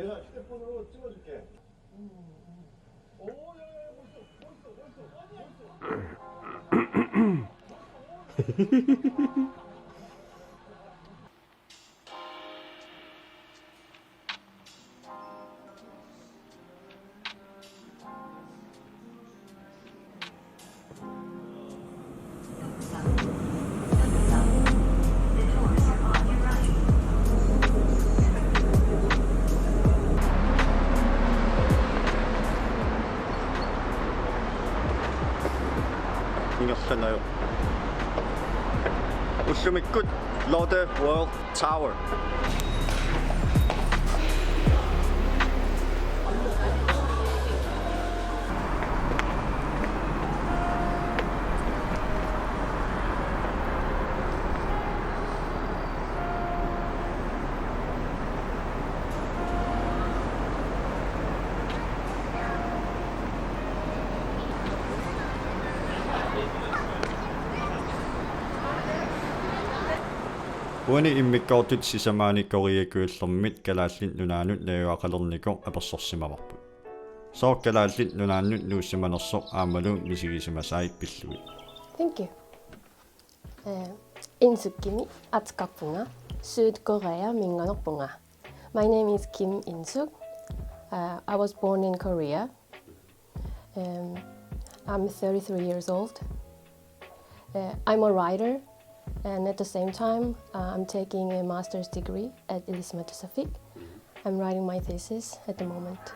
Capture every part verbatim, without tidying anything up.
야, 휴대폰으로 찍어줄게. 오, 야, 야, 야, 멋있어, 멋있어, 멋있어, 멋있어. Ingerlaannaq. Ullumikkut Lotte World Tower. Uani immikkoortut sisamaanni Korea Kujallermit Kalaallit Nunaannut najugaqalernikoq apersorsimavarput. Sooq Kalaallit Nunaannut nuussimanersoq aammalu misigisimasai pillugit? Thank you. Eh, Insuk Kimi ateqarpunga, Sydkoreaminngaanneerpunga. My name is Kim Insuk. Uh, I was born in Korea. Um, I'm thirty-three years old. Uh, I'm a writer, and at the same time, uh, I'm taking a master's degree at Elisma Tussafik. I'm writing my thesis at the moment.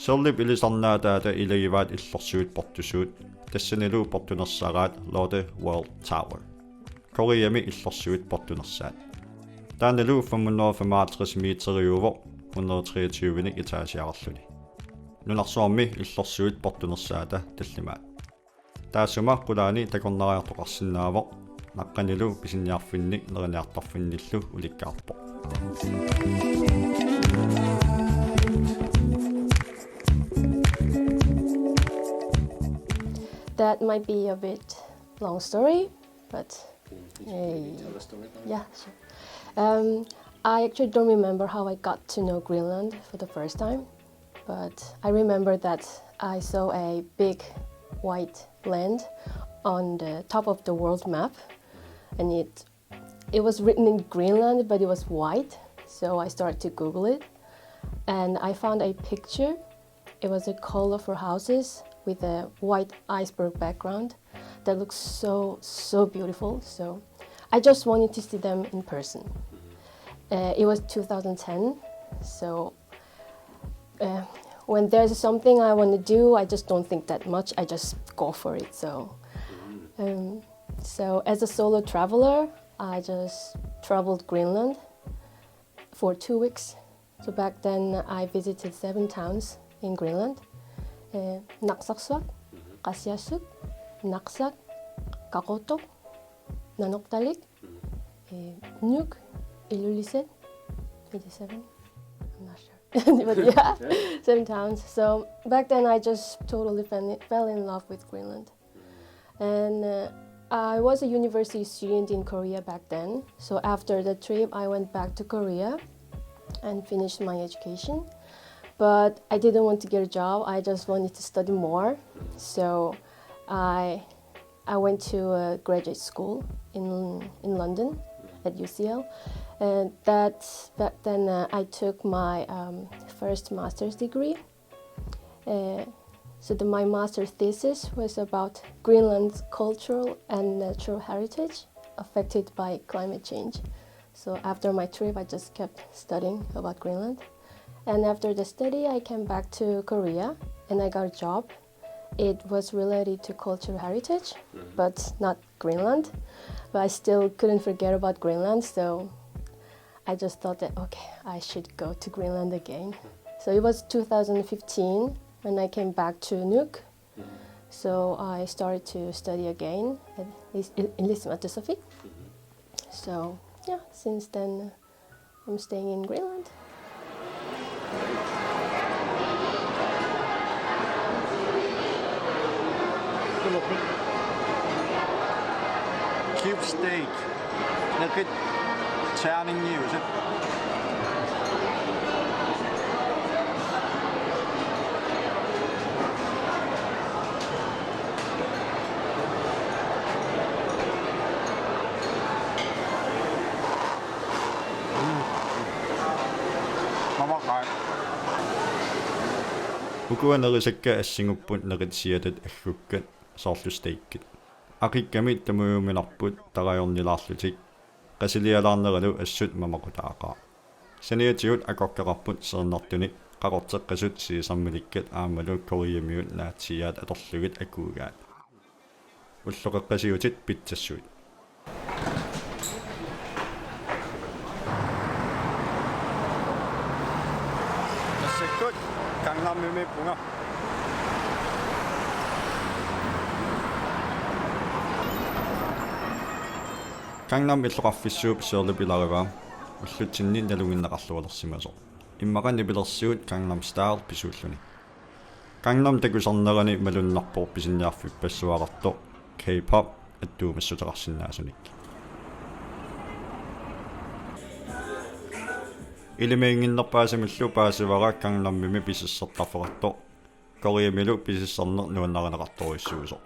Sørlip ilisarnaataata ilagivaat illorsuit portusuut, tassanilu portunersaraat Lotte World Tower. Koreami illorsuit portunersaat. Taannalu fem hundrede og femoghalvtreds meteriuvoq, hundrede og treogtyve etageqarluni. Nunarsuarmi illorsuit portunersaata tallimaat. Taassuma qulaani takornariartoqarsinnaavoq, naqqanilu pisiniarfinnik neriniartarfinnillu ulikkaarpoq. That might be a bit long story, but Can you, can you, can you tell the story now? Yeah, sure. Um, I actually don't remember how I got to know Greenland for the first time, but I remember that I saw a big white land on the top of the world map, and it it was written in Greenland, but it was white. So I started to Google it, and I found a picture. It was a colorful houses with a white iceberg background that looks so, so beautiful. So I just wanted to see them in person. Uh, it was two thousand ten, so uh, when there's something I want to do, I just don't think that much. I just go for it. So, um, so as a solo traveler, I just traveled Greenland for two weeks. So back then, I visited seven towns in Greenland. Uh, Narsarsuaq, Qassiassut, Narsaq, Qaqortoq, Nanortalik, uh, Nuuk, Ilulissat, twenty-seven. I'm not sure. But yeah, seven towns. So back then, I just totally fell, fell in love with Greenland. And uh, I was a university student in Korea back then. So after the trip, I went back to Korea and finished my education. But I didn't want to get a job. I just wanted to study more. So I I went to a graduate school in in London at U C L, and that's back then uh, I took my um, first master's degree. Uh, so the, my master's thesis was about Greenland's cultural and natural heritage. affected by climate change. So after my trip, I just kept studying about Greenland. And after the study, I came back to Korea and I got a job. It was related to cultural heritage, but not Greenland. But I still couldn't forget about Greenland, so I just thought that, okay, I should go to Greenland again. So it was two thousand fifteen when I came back to Nuuk. So I started to study again at Lis-, in, in Lisbon at the Sofie. So yeah, since then, uh, I'm staying in Greenland. Cube steak. Look at Chinese. Ukua nerisakka assigupput nerit siatat aggukkat soorlu steakit. Aqikkami tamaviuminarput tarajornilaarlutik. Qasilialaarneralu assut mamaqutaaqaaq. Saniatigut akorkaqarput seernartunik qaqorteqqasut sesammilikkat aammalu Koreamiut naatsiiaat atorlugit akuugaat. Ulloqeqqasiutit pitsassuit. Massakkut Gangnamimiippunga. Gangnam illoqarfissuup Seulip ilarivaa ullutsinni nalunngineqarluarsimasoq. Immaqa nipilersuut Gangnam Style pisuulluni. Gangnam takusarnerani malunnarpoq pisiniarfippassuaqartoq K-pop attuumassuteqarsinnaasunik. Ilimaginnginnerpaasamillu paasivara Gangnamimi pisissortarfeqartoq. Koreamilu pisissorneq nuannarineqartorujussuusoq.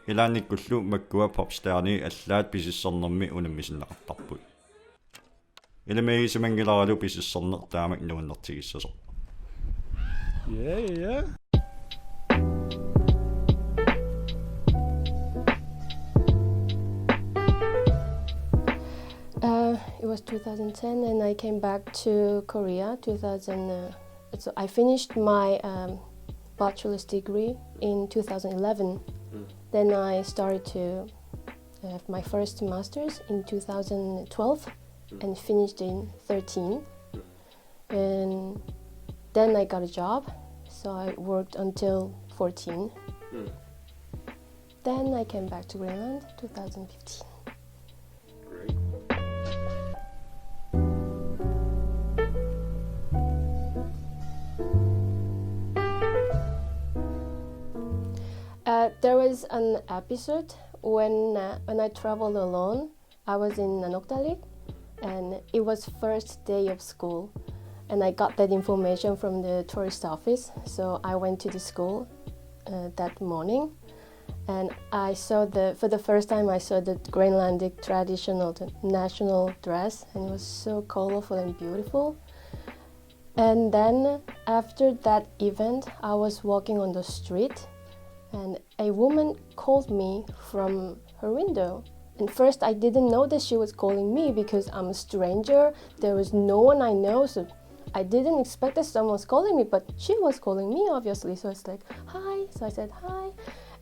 Ilaannikkullu makkua popstjernii allaat pisissornermi unammisinneqartarput. Ilimagisimanngilaaralu pisissorneq taamak nuannertigissasoq. Yeah, yeah. Uh, it was two thousand ten, and I came back to Korea. Two thousand, uh, so I finished my, um, bachelor's degree in two thousand eleven. Then I started to have my first master's in two thousand twelve and finished in thirteen. And then I got a job, so I worked until fourteen. Then I came back to Greenland, two thousand fifteen. Great. Uh, there was an episode when, uh, when I traveled alone. I was in Nanortalik, and it was first day of school, and I got that information from the tourist office. So I went to the school, uh, that morning, and I saw the, for the first time, I saw the Greenlandic traditional, the national dress, and it was so colorful and beautiful. And then after that event, I was walking on the street, and a woman called me from her window. And first, I didn't know that she was calling me because I'm a stranger. There was no one I know, so I didn't expect that someone was calling me, but she was calling me, obviously. So it's like, "Hi." So I said, "Hi."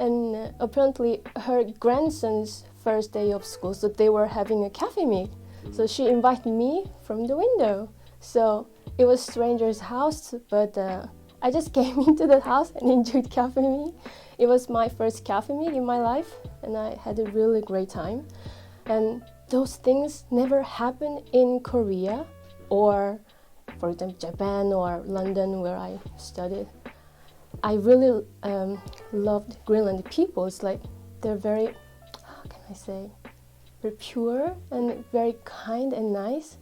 And, uh, apparently, her grandson's first day of school, so they were having a Cafe Meet. So she invited me from the window. So it was stranger's house, but, uh, I just came into the house and enjoyed Cafe Meet. It was my first Cafe Meet in my life, and I had a really great time. And those things never happen in Korea or, for example, Japan or London, where I studied. I really, um, loved Greenland people. It's like they're very, how can I say, very pure and very kind and nice.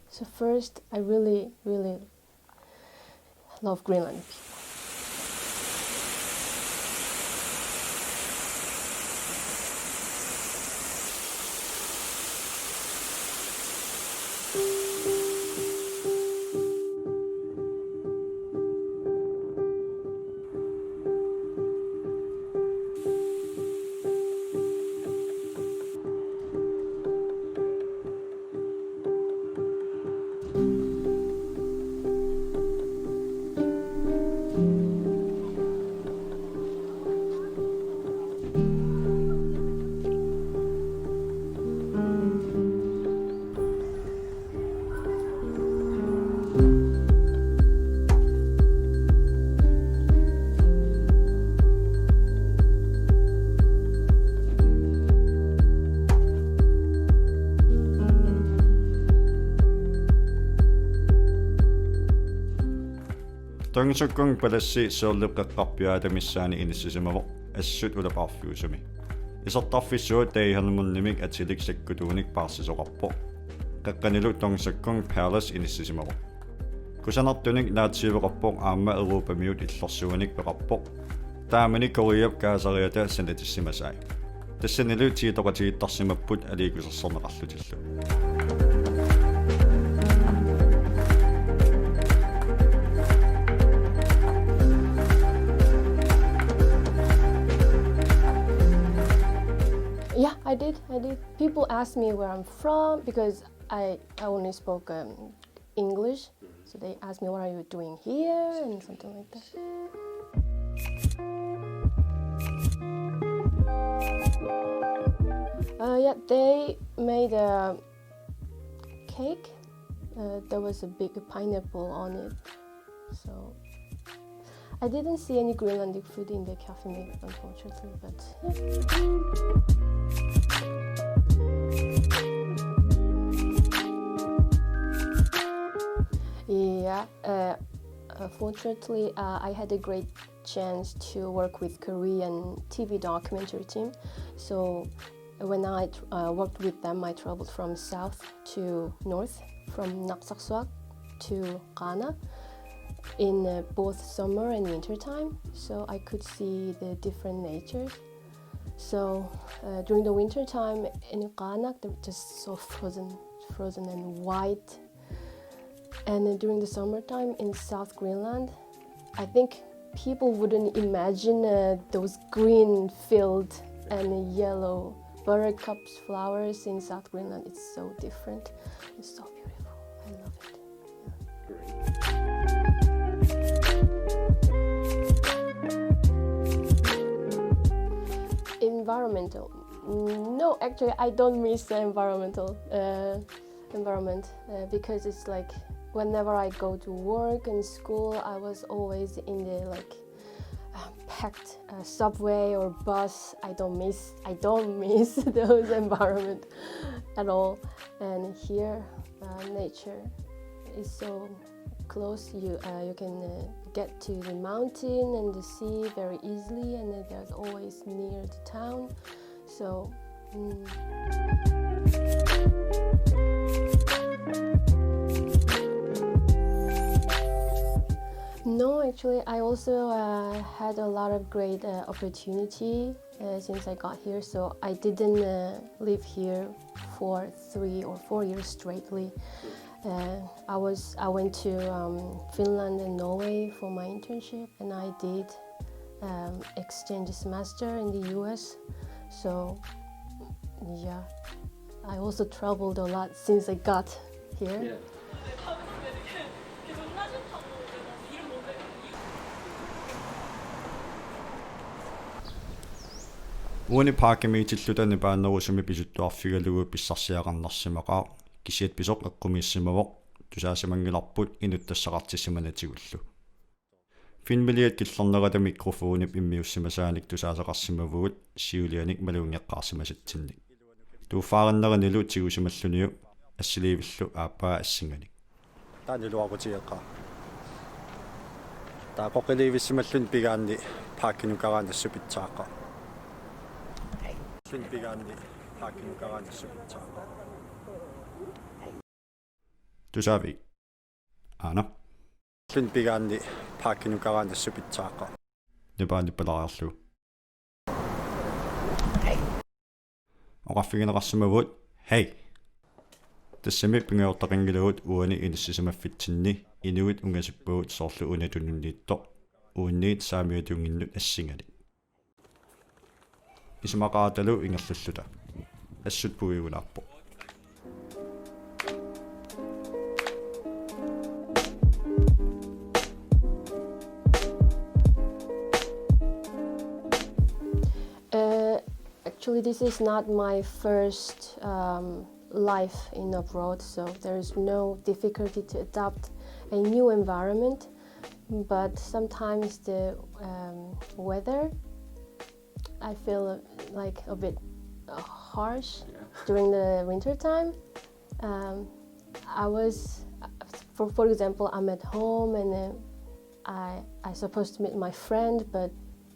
So first, I really, really love Greenland people. Dongsukkung Palassi Sørlip qeqqarpiaata missaani inissisimavoq assut ulapaarfiusumi. Isertarfissuup Deihanmunimik atilik sakkutuunik paarsisoqarpoq. Qeqqanilu Dongsukkung Palace inissisimavoq. Kusanartunik naatsiiveqarpoq aamma Europamiut illorsuanik peqarpoq. Taamani Koreap kaasariata sanatissimasai. Tassanilu tiitoqatigiittarsimapput aliikkusersorneqarlutillu. Yeah, I did. I did. People ask me where I'm from because I, I only spoke um, English. So they asked me, "What are you doing here?" and something like that. Uh, yeah, they made a cake. Uh, there was a big pineapple on it. So I didn't see any Greenlandic food in the cafe, unfortunately, but yeah. Uh, uh, fortunately, uh, I had a great chance to work with Korean T V documentary team. So when I uh, worked with them, I traveled from south to north, from Narsarsuaq to Qaanaaq in uh, both summer and winter time, so I could see the different natures. So uh, during the winter time in Qaanaaq, they were just so frozen, frozen and white. And uh, during the summertime in South Greenland, I think people wouldn't imagine uh, those green field and yellow buttercups flowers in South Greenland. It's so different. It's so beautiful. I love it. Environmental. No, actually, I don't miss the environmental uh, environment uh, because it's like whenever I go to work and school, I was always in the like uh, packed uh, subway or bus. I don't miss I don't miss those environment at all. And here, uh, nature is so close. You uh, you can uh, get to the mountain and the sea very easily, and then there's always near the town. So. Mm. No, actually, I also uh, had a lot of great uh, opportunity uh, since I got here. So I didn't uh, live here for three or four years straightly. Uh, I was I went to um, Finland and Norway for my internship, and I did um, exchange semester in the U S. So yeah, I also traveled a lot since I got here. Yeah. Uani parkimiitilluta nipaanerusumik pisuttuarfigalugu pissarsiaqarnarsimaqaaq, kisiat pisoq eqqumiissimavoq, tusaasimanngilarput inuttassaqartissimanatigullu. Filmiliat killornerata mikrofonip immiussimasaanik tusaasaqarsimavugut siulianik malunngeqqaarsimasatsinnik. Tuuffaarinneranilu tigusimalluniuk assiliivillu aappaa assinganik. Taanna iluaqutigeqqaara. Taava qoqiliivissimalluni pigaanni parkinukaraanni assut pitsaaqqaara. Luni pigaanni parkinukaraanni assut pitsaaqqaara. Tusaavigit? Aana. Luni pigaanni parkinukaraanni assut pitsaaqqaara. Nipaat nippalaariarlugu. Oqarfigineqarsimavugut: Hej! Tassami pingajortaqanngilagut uani inissisimaffitsinnit inuit ungasippagut soorlu una tununniittoq uunniit saamiatunnginnut assinganik. Isumaqaratalu ingerlalluta. Assut puigunarpoq. Uh, actually, this is not my first um, life in abroad, so there is no difficulty to adapt a new environment. But sometimes the um, weather, I feel like a bit uh, harsh during the winter time. Um, I was, for, for example, I'm at home and uh, I I supposed to meet my friend, but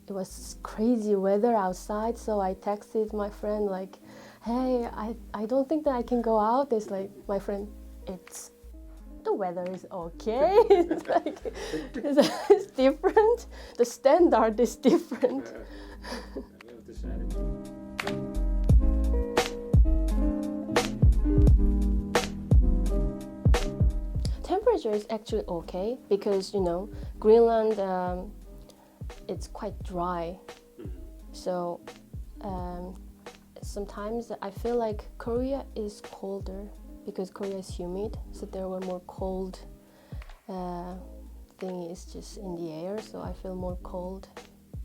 it was crazy weather outside, so I texted my friend like, "Hey, I I don't think that I can go out." It's like my friend, "It's the weather is okay." It's like it's, it's different. The standard is different. Temperature is actually okay because, you know, Greenland, um, it's quite dry. So um, sometimes I feel like Korea is colder because Korea is humid, so there were more cold uh, thing is just in the air, so I feel more cold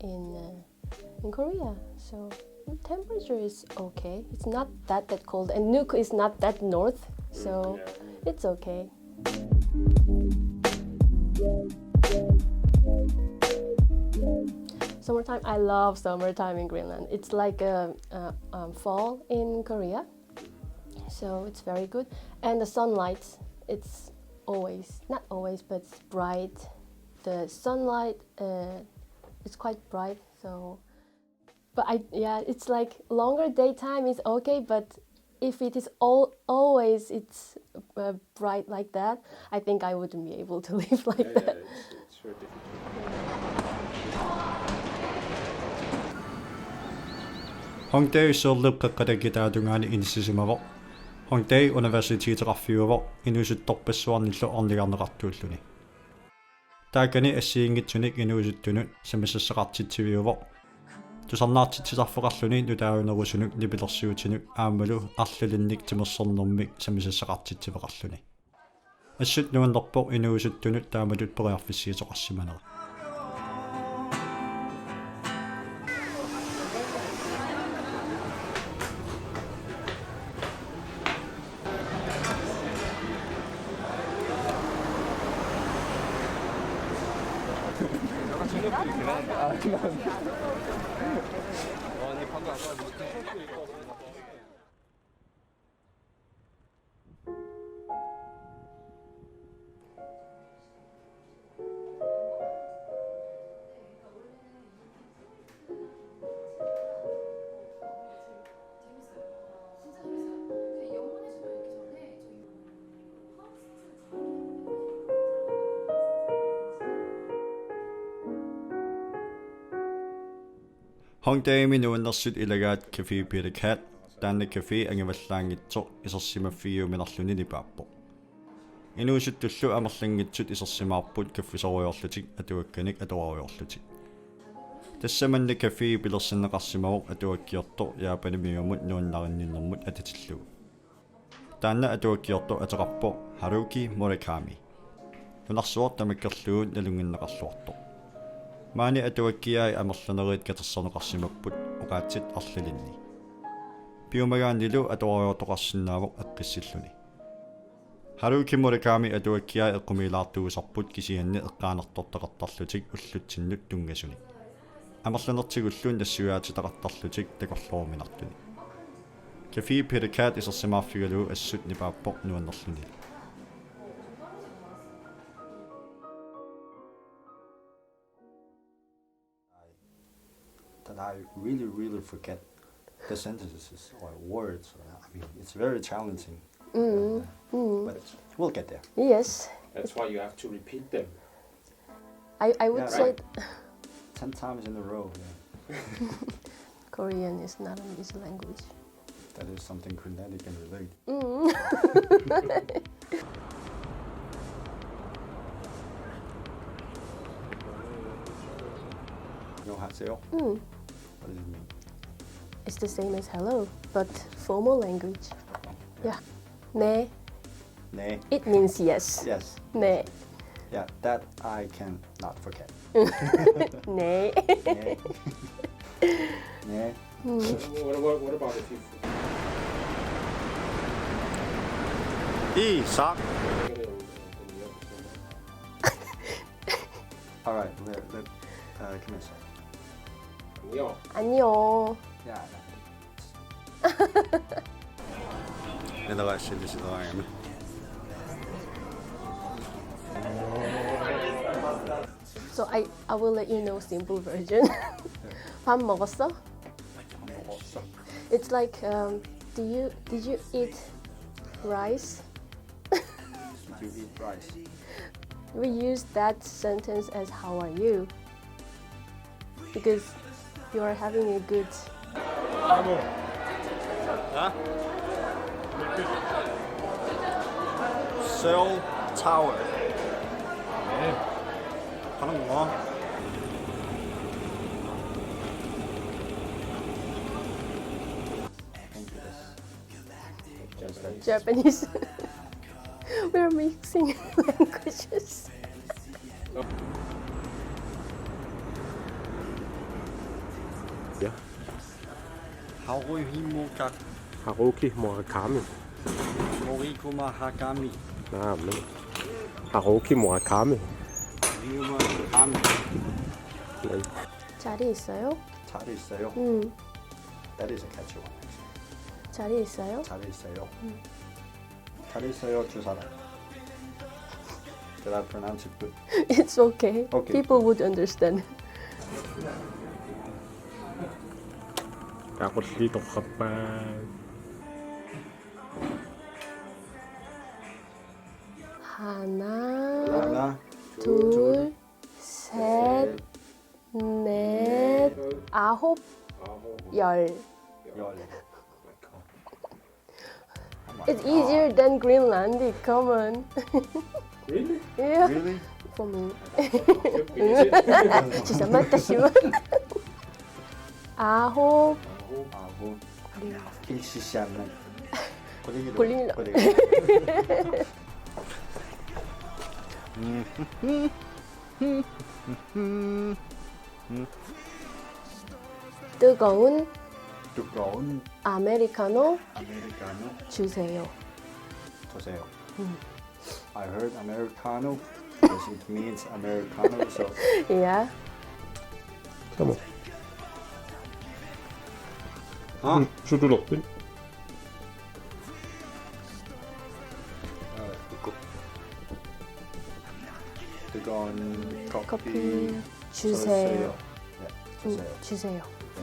in uh, in Korea. So temperature is okay. It's not that that cold, and Nuuk is not that north, so it's okay. Summertime, I love summertime in Greenland. It's like a, a um, fall in Korea, so it's very good. And the sunlight, it's always, not always, but it's bright. The sunlight uh, is quite bright, so but I, yeah, it's like longer daytime is okay, but if it is all always it's uh, bright like that, I think I wouldn't be able to live like that. Hongdae Sørlip qeqqata Kitaata tungaani inissisimavoq. Hongdae universiteteqarfiuvoq inuusuttorpassuarnillu ornigarneqartuulluni. Taakani assigiinngitsunik inuusuttunut sammisassaqartitsiviuvoq. Tusarnaartitsisarfeqarluni nutaajunerusunut nipilersuutinut aammalu arlalinnik timersornermik sammisassaqartitsiveqarluni. Assut nuannerpoq inuusuttunut taamatut periarfissiisoqarsimanera. Hongdaemi nuannersut ilagaat Café Peter Kat, taanna café angivallaanngitsoq isersimaffigiuminarluni nipaappoq. Inuusuttullu amerlanngitsut isersimaarput kaffisorujoorlutik atuakkanik atorujoorlutik. Tassa manna café pilersinneqarsimavoq atuakkiortoq Japanimiumut nuannarinninnermut atatillugu. Taanna atuakkiortoq ateqarpoq Haruki Murakami. Nunarsuaq tamakkerlugu nalunngineqarluartoq. Maani atuakkiai amerlanerit katersorneqarsimapput oqaatsit arlalinni. Piumagaannilu atorujoortoqarsinnaavoq eqqissilluni. Haruki Murakami atuakkiai eqqumiilaartuusarput kisianni eqqaanartortaqartarlutik ullutsinnut tunngasunik. Amerlanertigullu nassuiaatitaqartarlutik takorlooruminartunik. Café Peter Kat isersimaarfigalugu assut nipaappoq nuannerlunilu. That I really, really forget the sentences or words. I mean, it's very challenging. Uh, but we'll get there. Yes. That's why you have to repeat them. I, I would Yeah, say right. Ten times in a row. Yeah. Korean is not an easy language. That is something Greenlandic can relate. Mm. 안녕하세요. Mm. What does it mean? It's the same as hello, but formal language. Yeah. 네. 네. It means yes. Yes. 네. Yeah, that I can not forget. 네. 네. 네. What about, what about if you 이삭. forget it? All right, let, let, uh, give me a sec. 안녕. 안녕. 내가 실리시더라면. So I, I will let you know simple version. 밥 먹었어? It's like, um, do you, did you eat rice? Did you eat rice? We use that sentence as how are you? Because you are having a good 야? Cell tower. 가는 거. Japanese. We're mixing languages. Ja. Haruhi Muka- Haruki Murakami. Morikuma Hakami. Naam. Haruki Murakami. Ryuma Hakami. 자리 있어요? 잘 있어요. 음, That is a catchy one, actually. 자리 있어요? 잘 있어요. 잘 있어요, 두 사람. Did I pronounce it good? It's okay. Okay. People would understand. Kaqulli torrappaat. 하나, 하나, 둘, 셋, 넷, 아홉, 열. 열. It's easier than Greenlandic. Come on. Really? Yeah. Really? For me. 진짜 맞다시만. 아홉. 아고. 킹시시하는. 고딩이 고딩이 고딩이. 뜨거운 뜨거운 아메리카노 아메리카노 주세요. 주세요. I heard Americano because it means Americano, so Yeah. Come on. 아, Sutuloqqit. 뜨거운 커피 커피 주세요. 네, 음, 주세요. 주세요. 네.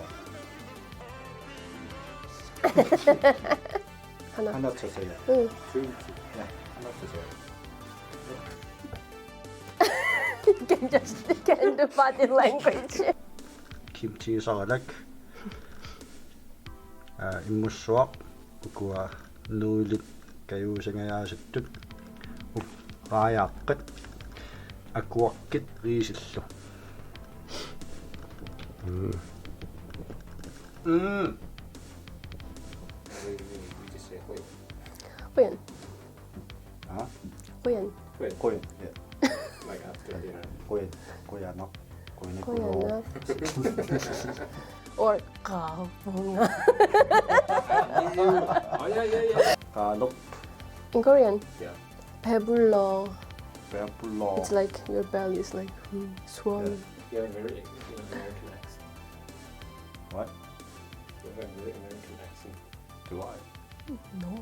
하나. 하나 주세요. 응. 네, 하나 주세요. You can just can do body language. Kimchi salad. Aa, immussuaq ukua nuilit kajuusingajaasittut. Uppaajaqqat. Akuakkit riisillu. Mm. Mm. We, we, we just say, wait. Quyan. 아? Quyan. Quyan. Yeah. Like after dinner. Quyan. Quyanaq. Quyanaq. Quyanaq. Or qaavunga. Oh, yeah, yeah, yeah. Qaanoq. In Korean. Yeah. 배불러. 배불러. It's like your belly is like mm, swollen. You have a very, you have an American accent. What? You have a very American accent. Do I? No.